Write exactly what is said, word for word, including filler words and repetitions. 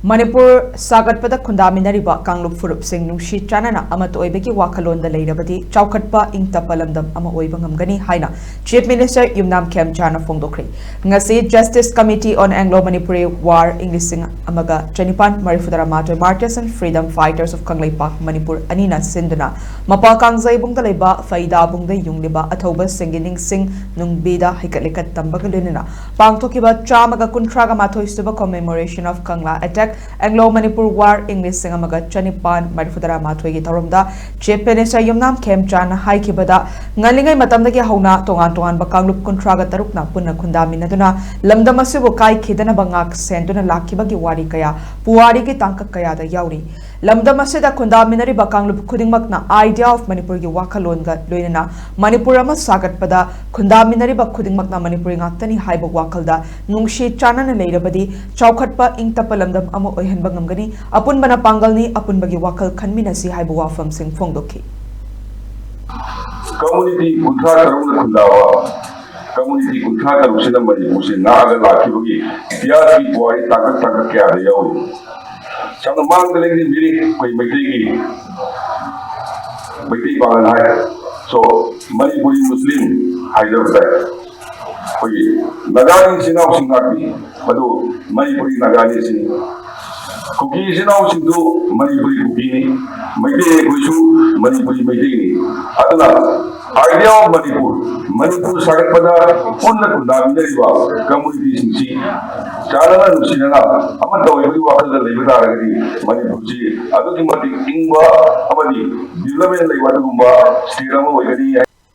ꯃꯅꯤꯄꯨꯔ ꯁꯥꯒꯠꯄꯗ ꯈꯨꯟꯗꯥꯃꯤꯟꯅꯔꯤꯕ ꯀꯥꯡꯂꯨꯞ ꯐꯨꯔꯨꯞꯁꯤꯡ ꯅꯨꯡꯁꯤ ꯆꯥꯟꯅꯅ ꯑꯃꯠꯇ ꯑꯣꯏꯕꯒꯤ ꯋꯥꯈꯜꯂꯣꯟꯗ ꯂꯩꯔꯕꯗꯤ ꯆꯥꯎꯈꯠꯄ ꯏꯪ ꯇꯞꯄ ꯂꯝꯗꯝ ꯑꯃ ꯑꯣꯏꯕ ꯉꯝꯒꯅꯤ ꯍꯥꯏꯅ Chief Minister ꯌꯨꯝꯅꯥꯝ ꯈꯦꯝꯆꯥꯅ ꯐꯣꯡꯗꯣꯛꯈ꯭ꯔꯦ꯫ ꯉꯁꯤ Justice Committee on Anglo Manipuri War ꯏꯪ ꯂꯤꯁꯤꯡ ꯑꯃꯒ ꯆꯅꯤꯄꯥꯟ ꯃꯔꯤꯐꯨꯇꯔꯥ ꯃꯥꯊꯣꯏ Martyrs and Freedom Fighters of Kangleipak Manipur ꯑꯅꯤꯅ ꯁꯤꯟꯗꯨꯅ ꯃꯄꯥꯜ ꯀꯥꯡꯖꯩꯕꯨꯡꯗ ꯂꯩꯕ ꯐꯩꯗꯥꯕꯨꯡꯗ ꯌꯨꯡꯂꯤꯕ ꯑꯊꯧꯕꯁꯤꯡꯒꯤ ꯅꯤꯡꯁꯤꯡ ꯅꯨꯡꯕꯤꯗ ꯍꯩꯀꯠ ꯂꯩꯀꯠ ꯇꯝꯕꯒ ꯂꯣꯏꯅꯅ ꯄꯥꯡꯊꯣꯛꯈꯤꯕ ꯆꯥꯝꯃꯒ ꯀꯨꯟꯊ꯭ꯔꯥꯒ ꯃꯥꯊꯣꯏ ꯁꯨꯕ Commemoration of Kangla Attack Anglo Manipur War ꯏꯪ ꯂꯤꯁꯤꯡ ꯑꯃꯒ ꯆꯅꯤꯄꯥꯟ ꯃꯔꯤꯐꯨꯇꯔꯥ ꯃꯥꯊꯣꯏꯒꯤ ꯊꯧꯔꯝꯗ Chief Minister ꯌꯨꯝꯅꯥꯝ ꯈꯦꯝꯆꯥꯅ ꯍꯥꯏꯈꯤꯕꯗ, ꯉꯜꯂꯤꯉꯩ ꯃꯇꯝꯗꯒꯤ ꯍꯧꯅ ꯇꯣꯉꯥꯟ ꯇꯣꯉꯥꯟꯕ ꯀꯥꯡꯂꯨꯞ ꯀꯨꯟꯊ꯭ꯔꯥꯒ ꯇꯔꯨꯛꯅ ꯄꯨꯟꯅ ꯈꯨꯟꯗꯥꯃꯤꯟꯅꯗꯨꯅ ꯂꯝꯗꯝ ꯑꯁꯤꯕꯨ ꯀꯥꯏꯈꯤꯗꯅꯕ ꯉꯥꯛ ꯁꯦꯟꯗꯨꯅ ꯂꯥꯛꯈꯤꯕꯒꯤ ꯋꯥꯔꯤ ꯀꯌꯥ ꯄꯨꯋꯥꯔꯤꯒꯤ ꯇꯥꯡꯀꯛ ꯀꯌꯥꯗ ꯌꯥꯎꯔꯤ꯫ ꯂꯝꯗꯝ ꯑꯁꯤꯗ ꯈꯨꯟꯗꯥꯃꯤꯟꯅꯔꯤꯕ ꯀꯥꯡꯂꯨꯞ ꯈꯨꯗꯤꯡꯃꯛꯅ Idea of ꯃꯅꯤꯄꯨꯔꯒꯤ ꯋꯥꯈꯜꯂꯣꯟꯒ ꯂꯣꯏꯅꯅ ꯃꯅꯤꯄꯨꯔ ꯑꯃ ꯁꯥꯒꯠꯄꯗ ꯈꯨꯟꯗꯥꯃꯤꯟꯅꯔꯤꯕ ꯈꯨꯗꯤꯡꯃꯛꯅ ꯃꯅꯤꯄꯨꯔꯤ ꯉꯥꯛꯇꯅꯤ ꯍꯥꯏꯕ ꯋꯥꯈꯜꯗ ꯅꯨꯡꯁꯤ ꯆꯥꯟꯅꯅ ꯂꯩꯔꯕꯗꯤ ꯆꯥꯎꯈꯠꯄ ꯏꯪ ꯇꯞꯄ ꯂꯝꯗꯝ ꯑꯃ ꯑꯣꯏꯍꯟꯕ ꯉꯝꯒꯅꯤ꯫ ꯑꯄꯨꯟꯕꯅ ꯄꯥꯡꯒꯜꯅꯤ, ꯑꯄꯨꯟꯕꯒꯤ ꯋꯥꯈꯜ ꯈꯟꯃꯤꯟꯅꯁꯤ ꯍꯥꯏꯕ ꯋꯥꯐꯝꯁꯤꯡ ꯐꯣꯡꯗꯣꯛꯈꯤ꯫ ꯀꯝꯃꯨꯅꯤꯇꯤ ꯀꯨꯟꯊ꯭ꯔꯥ ꯇꯔꯨꯛꯅ ꯈꯨꯟꯗꯥꯕ ꯀꯝꯃꯨꯅꯤꯇꯤ ꯀꯨꯟꯊ꯭ꯔꯥ ꯇꯔꯨꯛꯁꯤꯅ ꯃꯅꯤꯄꯨꯔꯁꯦ ꯉꯥꯛꯑꯒ ꯂꯥꯛꯈꯤꯕꯒꯤ ꯏꯇꯤꯍꯥꯁꯀꯤ ꯄꯨꯋꯥꯔꯤ ꯇꯥꯡꯀꯛ ꯇꯥꯡꯀꯛ ꯀꯌꯥꯗ ꯌꯥꯎꯔꯤ꯫ ꯁꯝꯅ ꯃꯥꯡꯗ ꯂꯦꯡꯗꯤꯟꯕꯤꯔꯤ ꯑꯩꯈꯣꯏ ꯃꯩꯇꯩꯒꯤ ꯃꯩꯇꯩ ꯄꯥꯉꯜ ꯍꯥꯏ꯫ ꯁꯣ ꯃꯅꯤꯄꯨꯔꯤ ꯃꯨꯁꯂꯤꯝ ꯍꯥꯏꯖꯕ ꯇꯥꯏ꯫ ꯑꯩꯈꯣꯏꯒꯤ ꯅꯥꯒꯥꯒꯤ ꯏꯆꯤꯟ ꯏꯅꯥꯎꯁꯤꯡ ꯉꯥꯛꯇꯤ ꯃꯗꯨ ꯃꯅꯤꯄꯨꯔꯤ ꯅꯥꯒꯥꯅꯤ ꯁꯤꯅꯤ꯫ ꯀꯨꯀꯤ ꯏꯆꯤꯟ ꯏꯅꯥꯎꯁꯤꯡꯁꯨ ꯃꯅꯤꯄꯨꯔꯤ ꯀꯨꯀꯤꯅꯤ꯫ ꯃꯩꯇꯩ ꯑꯩꯈꯣꯏꯁꯨ ꯃꯅꯤꯄꯨꯔꯤ ꯃꯩꯇꯩꯅꯤ꯫ ꯑꯗꯨꯅ Idea of ꯃꯅꯤꯄꯨꯔ, ꯃꯅꯤꯄꯨꯔ ꯁꯥꯒꯠꯄꯗ ꯄꯨꯟꯅ ꯈꯨꯟꯗꯥꯃꯤꯟꯅꯔꯤꯕ ꯀꯝꯃꯨꯅꯤꯇꯤꯁꯤꯡꯁꯤ ꯆꯥꯟꯅꯅ ꯅꯨꯡꯁꯤꯅꯅ ꯑꯃꯠꯇ ꯑꯣꯏꯕꯒꯤ ꯋꯥꯈꯜꯗ ꯂꯩꯕ ꯇꯥꯔꯒꯗꯤ ꯃꯅꯤꯄꯨꯔꯁꯤ ꯑꯗꯨꯛꯀꯤ ꯃꯇꯤꯛ ꯏꯪꯕ ꯑꯃꯗꯤ development ꯂꯩꯕ ꯑꯗꯨꯒꯨꯝꯕ state ꯑꯃ ꯑꯣꯏꯒꯅꯤ꯫